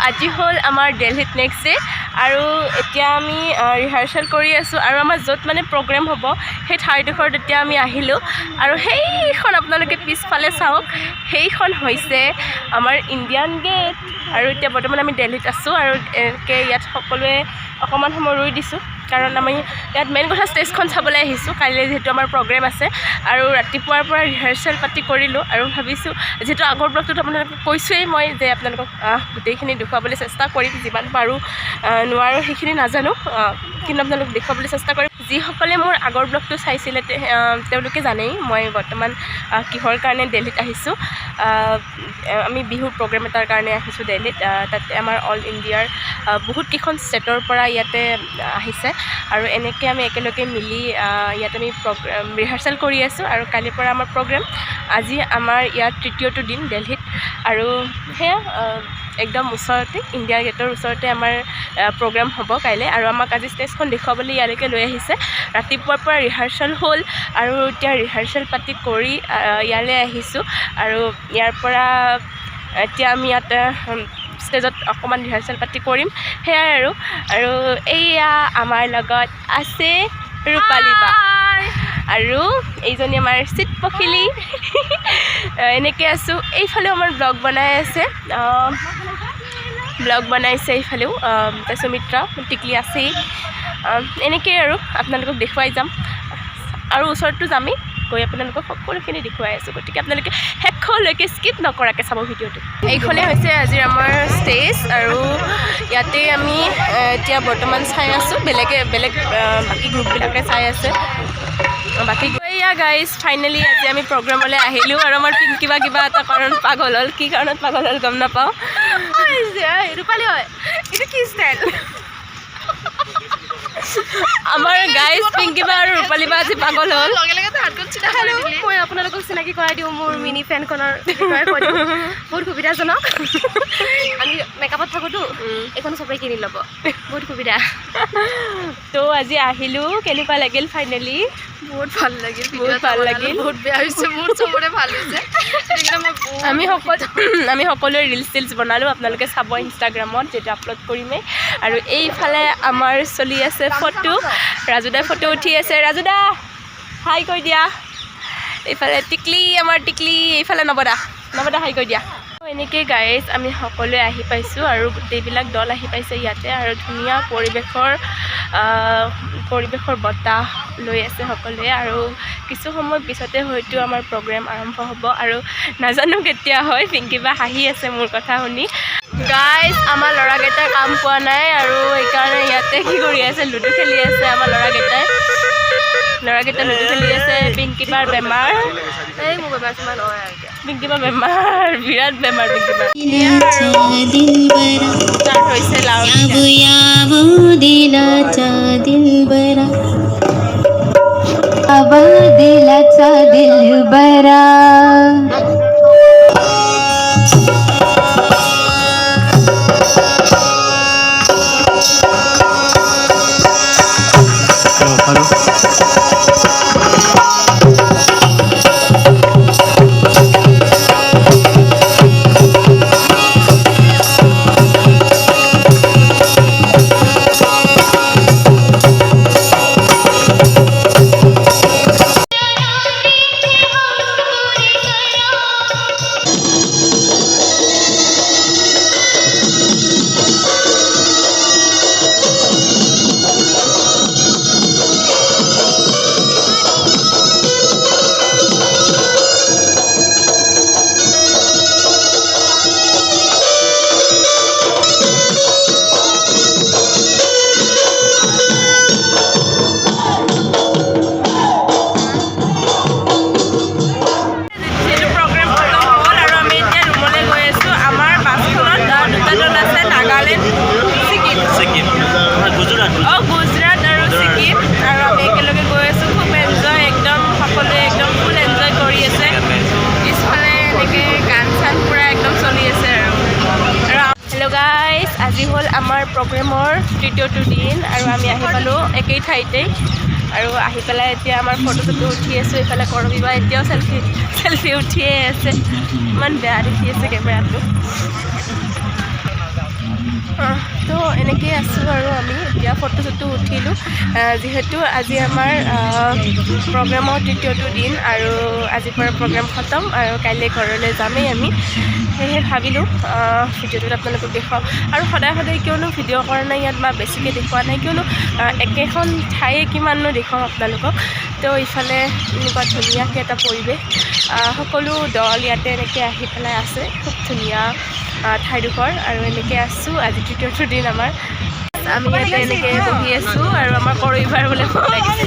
আজি হ'ল আমাৰ দেলহিত নেক্সট ডে আৰু এতিয়া আমি ৰিহাৰ্চেল কৰি আছোঁ আৰু আমাৰ য'ত মানে প্ৰগ্ৰেম হ'ব, সেই ঠাইডোখৰত এতিয়া আমি আহিলোঁ। আৰু সেইখন আপোনালোকে পিছফালে চাওক, সেইখন হৈছে আমাৰ ইণ্ডিয়ান গেট। আৰু এতিয়া বৰ্তমান আমি দেলহিত আছোঁ আৰু এনেকৈ ইয়াত সকলোৱে অকণমান সময় ৰৈ দিছোঁ, কাৰণ আমি ইয়াত মেইন কথা ষ্টেজখন চাবলৈ আহিছোঁ। কাইলৈ যিহেতু আমাৰ প্ৰগ্ৰেম আছে আৰু ৰাতিপুৱাৰ পৰা ৰিহাৰ্চেল পাতি কৰিলোঁ আৰু ভাবিছোঁ, যিহেতু আগৰ ব্লগটোত আপোনালোকক কৈছোঁৱেই মই যে আপোনালোকক গোটেইখিনি দেখুৱাবলৈ চেষ্টা কৰিম যিমান পাৰোঁ, নোৱাৰোঁ সেইখিনি নাজানো, কিন্তু আপোনালোক দেখুৱাবলৈ চেষ্টা কৰিম। যিসকলে মোৰ আগৰ ব্লগটো চাইছিলে, তেওঁলোকে জানেই মই বৰ্তমান কিহৰ কাৰণে দেলহিত আহিছোঁ। আমি বিহুৰ প্ৰগ্ৰেম এটাৰ কাৰণে আহিছোঁ দেলহিত। তাতে আমাৰ অল ইণ্ডিয়াৰ বহুত কেইখন ষ্টেটৰ পৰা ইয়াতে আহিছে আৰু এনেকৈ আমি একেলগে মিলি ইয়াত আমি প্ৰগ্ৰেম ৰিহাৰ্চেল কৰি আছোঁ আৰু কালিৰ পৰা আমাৰ প্ৰগ্ৰেম। আজি আমাৰ ইয়াত তৃতীয়টো দিন দেলহিত আৰু সেয়া একদম ওচৰতে, ইণ্ডিয়া গেটৰ ওচৰতে আমাৰ প্ৰগ্ৰেম হ'ব কাইলৈ। আৰু আমাক আজি ষ্টেজখন দেখুৱাবলৈ ইয়ালৈকে লৈ আহিছে। ৰাতিপুৱাৰ পৰা ৰিহাৰ্চেল হ'ল আৰু এতিয়া ৰিহাৰ্চেল পাতি কৰি ইয়ালৈ আহিছোঁ আৰু ইয়াৰ পৰা এতিয়া আমি ইয়াত ষ্টেজত অকণমান ৰিহাৰ্চেল পাতি কৰিম, সেয়াই আৰু। আৰু এইয়া আমাৰ লগত আছে ৰূপালী বা আৰু এইজনী আমাৰ চিত পখিলি। এনেকৈ আছোঁ। এইফালেও আমাৰ ব্লগ বনাই আছে, ব্লগ বনাইছে এইফালেও সুমিত্ৰা, টিকলি আছেই। এনেকেই আৰু আপোনালোকক দেখুৱাই যাম আৰু ওচৰততো যামেই, গৈ আপোনালোকক সকলোখিনি দেখুৱাই আছোঁ। গতিকে আপোনালোকে শেষলৈকে স্কিপ নকৰাকৈ চাব ভিডিঅ'টো। এইখনেই হৈছে আজিৰ আমাৰ ষ্টেজ আৰু ইয়াতে আমি এতিয়া বৰ্তমান চাই আছোঁ। বেলেগে বেলেগ বাকী গ্ৰুপবিলাকে চাই আছে বাকী। এয়া গাইজ, ফাইনেলি আজি আমি প্ৰগ্ৰেমলৈ আহিলোঁ আৰু আমাৰ পিংকি বা কিবা এটা কাৰণত পাগল হ'ল। কি কাৰণত পাগল হ'ল গম নাপাওঁ। ৰূপালী হয়, এইটো কি ষ্টাইল? আমাৰ গাইজ, পিংকি বা আৰু ৰূপালী বা আজি পাগল হ'ল। লগে লগে হাতখন চিধা কৰি দিলি। মই আপোনালোকক চিনাকি কৰাই দিওঁ, মোৰ মিনি ফেনখনৰ বিষয়ে কৈ দিওঁ। বহুত সুবিধাজনক। আমি মেকআপত থাকোঁতো, এইখন চবেই কিনি ল'ব, বহুত সুবিধা। তো আজি আহিলোঁ, কেনেকুৱা লাগিল ফাইনেলি? বহুত ভাল লাগিল। বহুত ভাল লাগিল। বহুত বেয়া হৈছে মোৰ, চবৰে ভাল হৈছে। সেইকাৰণে মই বহুত আমি সকলোৱে ৰিলচ চিলছ বনালোঁ। আপোনালোকে চাব ইনষ্টাগ্ৰামত, যেতিয়া আপলোড কৰিমেই। আৰু এইফালে আমাৰ চলি আছে ফটো, ৰাজুদাই ফটো উঠি আছে। ৰাজুদা, হাই কৈ দিয়া। এইফালে টিকলি, আমাৰ টিকলি। এইফালে নৱদা, নৱদা, হাই কৈ দিয়া। এনেকৈ গাইজ, আমি সকলোৱে আহি পাইছোঁ আৰু গোটেইবিলাক দল আহি পাইছে ইয়াতে আৰু ধুনীয়া পৰিৱেশৰ বতাহ লৈ আছে সকলোৱে। আৰু কিছু সময় পিছতে হয়তো আমাৰ প্ৰগ্ৰেম আৰম্ভ হ'ব আৰু নাজানো কেতিয়া হয়। পিংকি বা হাঁহি আছে মোৰ কথা শুনি। গাইজ, আমাৰ ল'ৰাকেইটাই কাম পোৱা নাই আৰু সেইকাৰণে ইয়াতে কি কৰি আছে? লুডু খেলি আছে। আমাৰ ল'ৰাকেইটাই লুডু খেলি আছে। পিংকি বাৰ বেমাৰ। এই মোৰ বেমাৰ চেমাৰ নহয় আৰু এতিয়া। পিংকি বা বেমাৰ, বিৰাট বেমাৰ পিংকি বা। दिलबरा। ষ্টাৰ্ট হৈছে লাউড। यावो यावो दिलाचा दिलबरा, अब दिलाचा दिलबरा। Hello, hello. যিহেতু প্ৰগ্ৰেম খতম হ'ল আৰু আমি এতিয়া ৰুমলৈ গৈ আছোঁ। আমাৰ বাছখনত দুটা দল আছে, নাগালেণ্ড, ছিকিম। ছিকিম নহয়, গুজৰাট। অঁ, গুজৰাট আৰু ছিকিম। আৰু আমি একেলগে গৈ আছোঁ। খুব এনজয়, একদম সকলোৱে একদম ফুল এনজয় কৰি আছে। পিছফালে এনেকৈ গান চান পূৰা একদম চলি আছে। আৰু আৰু হেল্ল' গাইজ, আজি হ'ল আমাৰ প্ৰগ্ৰেমৰ তৃতীয়টো দিন আৰু আমি আহি পালোঁ একেই ঠাইতেই। আৰু আহি পেলাই এতিয়া আমাৰ ফটো চটো উঠি আছোঁ। এইফালে কৰবী বা এতিয়াও চেলফি চেলফি উঠিয়ে আছে। ইমান বেয়া দেখি আছে কেমেৰাটো। এনেকেই আছোঁ আৰু আমি এতিয়া ফটো চটো উঠিলোঁ। যিহেতু আজি আমাৰ প্ৰগ্ৰেমৰ তৃতীয়টো দিন আৰু আজিৰ পৰা প্ৰগ্ৰেম খতম আৰু কাইলৈ ঘৰলৈ যামেই আমি। সেয়েহে ভাবিলোঁ ভিডিঅ'টোত আপোনালোকক দেখুৱাওঁ। আৰু সদায় সদায় কিয়নো ভিডিঅ' কৰা নাই ইয়াত বা বেছিকৈ দেখুওৱা নাই, কিয়নো একেখন ঠায়ে কিমাননো দেখুৱাম আপোনালোকক। তো ইফালে এনেকুৱা ধুনীয়াকৈ এটা পৰিৱেশ, সকলো দল ইয়াতে এনেকৈ আহি পেলাই আছে। খুব ধুনীয়া ঠাইডোখৰ। আৰু এনেকৈ আছোঁ, আজি তৃতীয়টো দিন আমাৰ। আমি ইয়াতে এনেকৈ বহি আছোঁ আৰু আমাৰ কৰিবাৰ বোলে ভোক লাগিছে।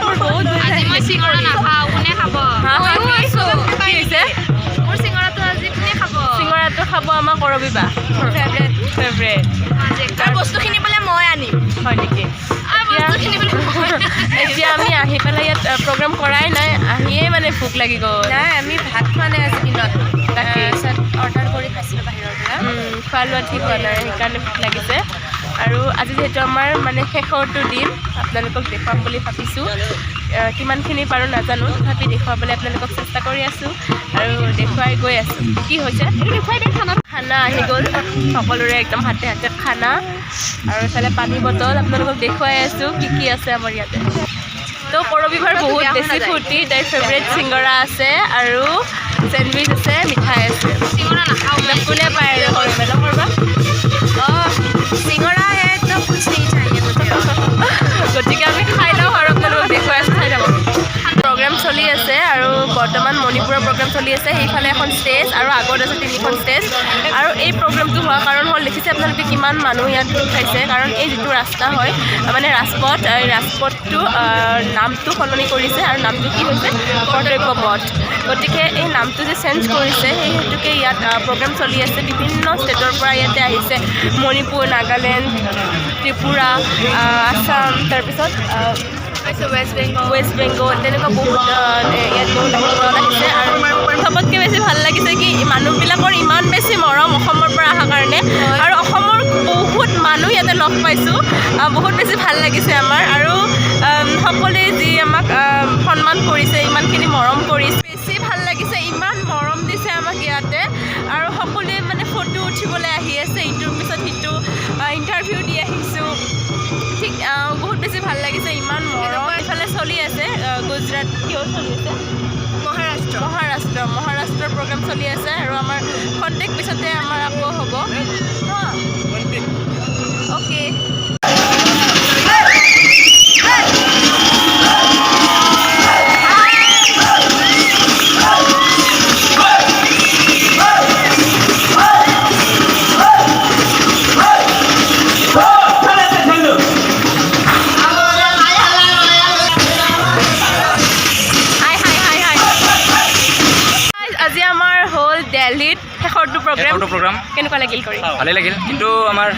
মোৰ বহুত ভোক আজি মই লাগিছে। চিঙৰা নাখাওঁ, কোনে খাব? হা, হা, ময়ো কি? আছোঁ। কি হৈছে? মোৰ চিঙৰাটো আজি কোনে খাব? চিঙৰাটো খাব আমাৰ কৰবী বা। ফেভৰেট। ফেভৰেট। আজি আৰু বস্তুখিনি বোলে মই আনিম। হয় নেকি? আৰু বস্তুখিনি বোলে মই। এতিয়া আমি আহি পেলাই ইয়াত প্ৰগ্ৰেম কৰাই নাই, আহিয়ে মানে ভোক লাগি গ'ল। নাই, আমি ভাত খোৱা নাই আজি দিনত। তাকে। তাৰপিছত অৰ্ডাৰ কৰি খাইছিলোঁ বাহিৰৰ পৰা। খোৱা লোৱা ঠিক হোৱা নাই, সেইকাৰণে ভোক লাগিছে। আৰু আজি যিহেতু আমাৰ মানে শেষৰটো দিন, আপোনালোকক দেখুৱাম বুলি ভাবিছোঁ। কিমানখিনি পাৰোঁ নাজানো, তথাপি দেখুৱাবলৈ আপোনালোকক চেষ্টা কৰি আছোঁ আৰু দেখুৱাই গৈ আছোঁ। কি হৈছে? খানা আহি গ'ল সকলোৰে একদম হাতে হাতে খানা আৰু এইফালে পানী বটল। আপোনালোকক দেখুৱাই আছোঁ কি কি আছে আমাৰ ইয়াতে। তো কৰবীবাৰ বহুত বেছি ফূৰ্তি, তাইৰ ফেভৰেট চিংগৰা আছে আৰু চেণ্ডউইচ আছে, মিঠাই আছে। চিঙৰা নাখাওঁ মই। কোনে পায় আৰু কৰবা নকৰবা। অঁ, सिंगड़ा है तो कुछ नहीं चाहिए मुझे। গতিকে আমি খাই লওঁ আৰু আপোনালোকক দেখুৱাই আছোঁ, চাই থাকক। প্ৰগ্ৰেম চলি আছে আৰু বৰ্তমান মণিপুৰৰ প্ৰগ্ৰেম চলি আছে। সেইফালে এখন ষ্টেজ আৰু আগত আছে তিনিখন ষ্টেজ। আৰু এই প্ৰগ্ৰেমটো হোৱাৰ কাৰণ হ'ল, দেখিছে আপোনালোকে কিমান মানুহ ইয়াত গোট খাইছে, কাৰণ এই যিটো ৰাস্তা হয় মানে ৰাজপথ, এই ৰাজপথটো নামটো সলনি কৰিছে আৰু নামটো কি হৈছে? কৰ্তব্য পথ। গতিকে এই নামটো যে চেঞ্জ কৰিছে, সেই হেতুকে ইয়াত প্ৰগ্ৰেম চলি আছে। বিভিন্ন ষ্টেটৰ পৰা ইয়াতে আহিছে, মণিপুৰ, নাগালেণ্ড, ত্ৰিপুৰা, আছাম, তাৰপিছত ৱেষ্ট বেংগল, ৱেষ্ট বেংগল, তেনেকুৱা বহুত ইয়াত বহুত দল আহিছে। আৰু চবতকৈ বেছি ভাল লাগিছে কি, মানুহবিলাকৰ ইমান বেছি মৰম অসমৰ পৰা অহাৰ কাৰণে। আৰু অসমৰ বহুত মানুহ ইয়াতে লগ পাইছোঁ, বহুত বেছি ভাল লাগিছে আমাৰ। আৰু সকলোৱে যি আমাক সন্মান কৰিছে, ইমানখিনি মৰম কৰিছে, বেছি ভাল লাগিছে। ইমান মৰম দিছে আমাক ইয়াতে। আৰু সকলোৱে মানে ফটো উঠিবলৈ আহি আছে, ইটোৰ পিছত সিটো, ইণ্টাৰভিউ দি আহিছোঁ। ঠিক বহুত বেছি ভাল লাগিছে, ইমান মৰম। ইফালে চলি আছে গুজৰাট, কিয় চলি আছে? মহাৰাষ্ট্ৰ। মহাৰাষ্ট্ৰ, মহাৰাষ্ট্ৰৰ প্ৰগ্ৰেম চলি আছে আৰু আমাৰ খন্তেক পিছতে আমাৰ আকৌ হ'ব। অ'কে। হাই হাই হাই হাই। আজি আমাৰ হ'ল দেলহিত শেষৰটো প্ৰগ্ৰেম। শেষৰটো প্ৰগ্ৰাম। কেনেকুৱা লাগিল কৰি? ভালেই লাগিল, কিন্তু আমাৰ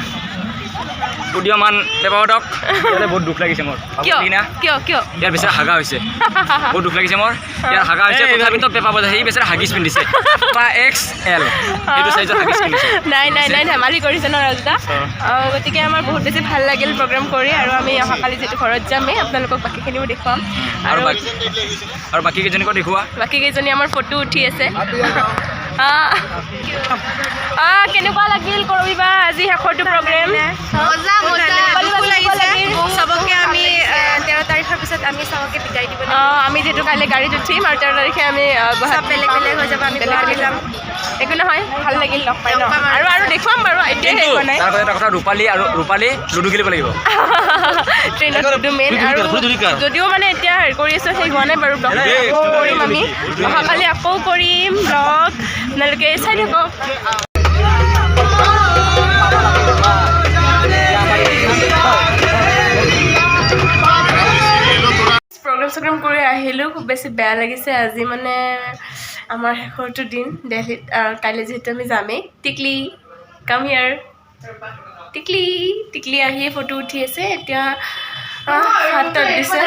উদীয়মান পেপাবাদক ইয়াতে বহুত দুখ লাগিছে মোৰ। কিয়? না। কিয় কিয়? ইয়াৰ বেচেৰা হাগা হৈছে, বহুত দুখ লাগিছে মোৰ। ইয়াৰ হাগা হৈছে, তথাপিতো পেপা বজাইছে। সি বেচেৰা হাগিছ পিন্ধিছে, পেপা এক্স এল, সেইটো চাইজৰ হাগিছ পিন্ধিছে। নাই নাই নাই, ধেমালি কৰিছে ন ৰাজদা। গতিকে আমাৰ বহুত বেছি ভাল লাগিল প্ৰগ্ৰেম কৰি। আৰু আমি অহাকালি যিটো ঘৰত যামেই, আপোনালোকক বাকীখিনিও দেখুৱাম। আৰু বাকী আৰু বাকী কেইজনীকো দেখুওৱা। বাকী কেইজনী আমাৰ ফটো উঠি আছে। কেনেকুৱা লাগিল কৰবী বা আজি শেষৰটো প্ৰগ্ৰেম? মজা মজা, দুখো লাগিছে। লাগিল? চবকে আমি 13 তাৰিখৰ পিছত আমি চবকে বিদায় দিব লাগিব। আমি যিহেতু কাইলৈ গাড়ীত উঠিম আৰু 13 তাৰিখে আমি গুৱাহাটী চব বেলেগ বেলেগ হৈ যাব, আমি বেলেগ গুৱাহাটী বেলেগ যাম। একো নহয়, ভাল লাগিল লগ পাই ন। লগ পাম আৰু। আৰু আৰু দেখুৱাম বাৰু, এতিয়া কিন্তু শেষ হোৱা নাই। তাৰ কথা এটা কথা, ৰূপালী আৰু ৰূপালী লুডু খেলিব লাগিব। ট্ৰেইনত লুডু মেইন। আৰু যদিও মানে এতিয়া হেৰি কৰি আছোঁ, শেষ হোৱা নাই বাৰু ব্লগ। আকৌ কৰিম আমি, অহাকালি আকৌ কৰিম ব্লগ, আপোনালোকে চাই থাকক। প্ৰগ্ৰেম চগ্ৰেম কৰি আহিলোঁ, খুব বেছি বেয়া লাগিছে। আজি মানে আমাৰ শেষৰটো দিন দেলহিত আৰু কাইলৈ যিহেতু আমি যামেই। টিকলি, কাম হিয়াৰ টিকলি। টিকলি আহিয়ে ফটো উঠি আছে এতিয়া। ভাত তাত দিছে।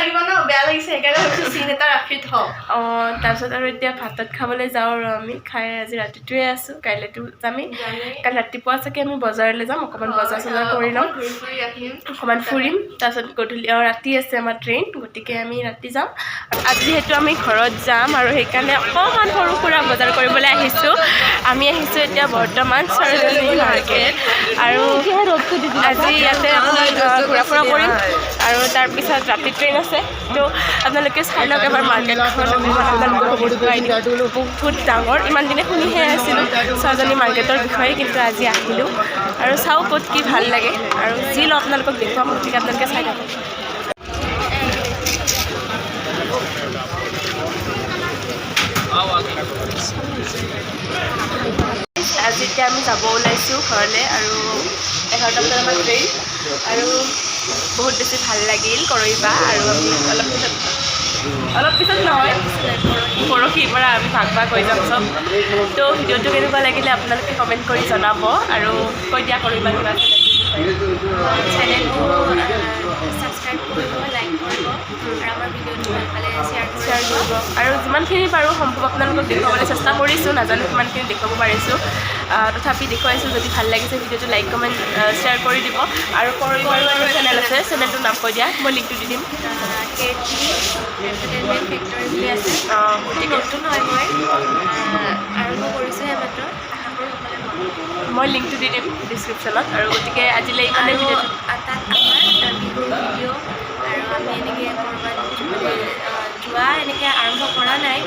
বেয়া লাগিছে, সেইকাৰণে ভাবিছোঁ চিন এটা ৰাখি থওঁ। অঁ, তাৰপিছত আৰু এতিয়া ভাত তাত খাবলৈ যাওঁ আৰু আমি খাই আজি ৰাতিটোৱে আছোঁ, কাইলৈতো যামেই। কাইলৈ ৰাতিপুৱা চাগে আমি বজাৰলৈ যাম, অকণমান বজাৰ চজাৰ কৰি ল'ম। ঘূৰি ফুৰি আহিম। অকণমান ফুৰিম, তাৰপিছত গধূলি ৰাতি আছে আমাৰ ট্ৰেইন, গতিকে আমি ৰাতি যাম। আৰু আজি যিহেতু আমি ঘৰত যাম আৰু সেইকাৰণে অকণমান সৰু সুৰা বজাৰ কৰিবলৈ আহিছোঁ। আমি আহিছোঁ এতিয়া বৰ্তমান সৰোজিনী মাৰ্কেট। আৰু আজি ইয়াতে আপোনাৰ ঘূৰা ফুৰা কৰিম আৰু তাৰপিছত ৰাতি ট্ৰেইন আছে। তো আপোনালোকে চাই লওক এবাৰ মাৰ্কেটখন, আপোনালোকক দেখুৱাই দিম। বহুত ডাঙৰ, ইমান দিনে শুনিহে আছিলোঁ সৰোজিনী মাৰ্কেটৰ বিষয়ে, কিন্তু আজি আহিলোঁ আৰু চাওঁ ক'ত কি ভাল লাগে আৰু যি লওঁ আপোনালোকক দেখুৱাম। গতিকে আপোনালোকে চাই থাকক। আজি এতিয়া আমি যাব ওলাইছোঁ ঘৰলৈ আৰু 11টা বজাত আমাৰ ট্ৰেইন। আৰু বহুত বেছি ভাল লাগিল কৰৈবা। আৰু আমি অলপ পিছত নহয়, পৰহিৰ পৰা আমি ভাগ ভাগ হৈ যাম চব। তো ভিডিঅ'টো কেনেকুৱা লাগিলে আপোনালোকে কমেণ্ট কৰি জনাব। আৰু কৈ দিয়া কৰিবা কিবা। চেনেলটো ছাবস্ক্ৰাইব কৰিব, লাইক কৰিব আৰু আমাৰ ভিডিঅ'টো ভাল পালে শ্বেয়াৰ শ্বেয়াৰ কৰিব। কৰিব। আৰু যিমানখিনি পাৰোঁ সম্ভৱ আপোনালোকক দেখুৱাবলৈ চেষ্টা কৰিছোঁ। নাজানো কিমানখিনি দেখুৱাব পাৰিছোঁ, তথাপি দেখুৱাইছোঁ। যদি ভাল লাগিছে ভিডিঅ'টো লাইক, কমেণ্ট, শ্বেয়াৰ কৰি দিব। আৰু কৰিবাৰো এটা চেনেল আছে, চেনেলটোৰ নাম কৈ দিয়া, মই লিংকটো দি দিম। কে টি এণ্টাৰটেইনমেণ্ট ফেক্টৰী বুলি আছে। গতিকে নতুন হয়, মই আৰম্ভ কৰিছোঁহে মাত্ৰ। আশা কৰোঁ সকলোৱে মৰম দিব। মই লিংকটো দি দিম ডিছক্ৰিপশ্যনত। আৰু গতিকে আজিলৈ ইমানে। আৰু ভিডিঅ'টো তাত আমাৰ বিহুৰ ভিডিঅ' আৰু আমি এনেকৈ ক'ৰবাত মানে যোৱা এনেকৈ আৰম্ভ কৰা নাই,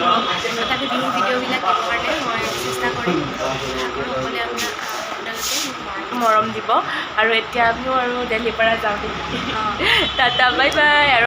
তথাপি বিহুৰ ভিডিঅ'বিলাক দিবৰ কাৰণে মই চেষ্টা কৰিম। আশা কৰোঁ সকলোৱে আপোনালোকে মোক মৰম দিব। মৰম দিব। আৰু এতিয়া আমিও আৰু দেলহিৰ পৰা যাওঁ। Tata, bye bye. আৰু